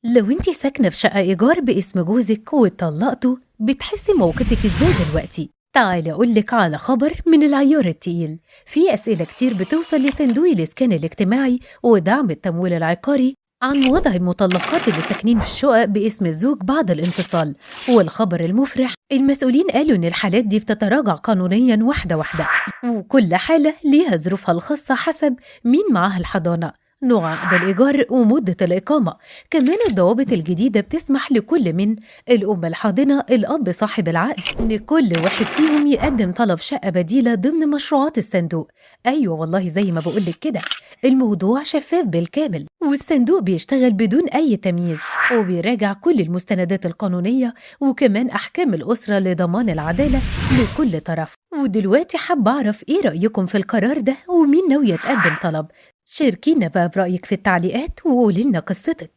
لو انت ساكنة في شقة إيجار باسم جوزك واتطلقتوا، بتحسي موقفك ازاي دلوقتي؟ تعالي أقولك على خبر من العيار التقيل. في أسئلة كتير بتوصل لصندوق الإسكان الاجتماعي ودعم التمويل العقاري عن وضع المطلقات اللي ساكنين في الشقق باسم الزوج بعد الانفصال. والخبر المفرح، المسؤولين قالوا إن الحالات دي بتتراجع قانونيا واحدة واحدة، وكل حالة ليها ظروفها الخاصة حسب مين معاها الحضانة، نوع عقد الإيجار ومدة الإقامة. كمان الضوابط الجديدة بتسمح لكل من الأم الحاضنة، الأب صاحب العقد، إن كل واحد فيهم يقدم طلب شقة بديلة ضمن مشروعات الصندوق. أيوة والله زي ما بقولك كده، الموضوع شفاف بالكامل، والصندوق بيشتغل بدون أي تمييز، وبيراجع كل المستندات القانونية وكمان أحكام الأسرة لضمان العدالة لكل طرف. ودلوقتي حابة أعرف إيه رأيكم في القرار ده، ومين ناوية تقدم طلب؟ شاركينا بقى برأيك في التعليقات وقولي لنا قصتك.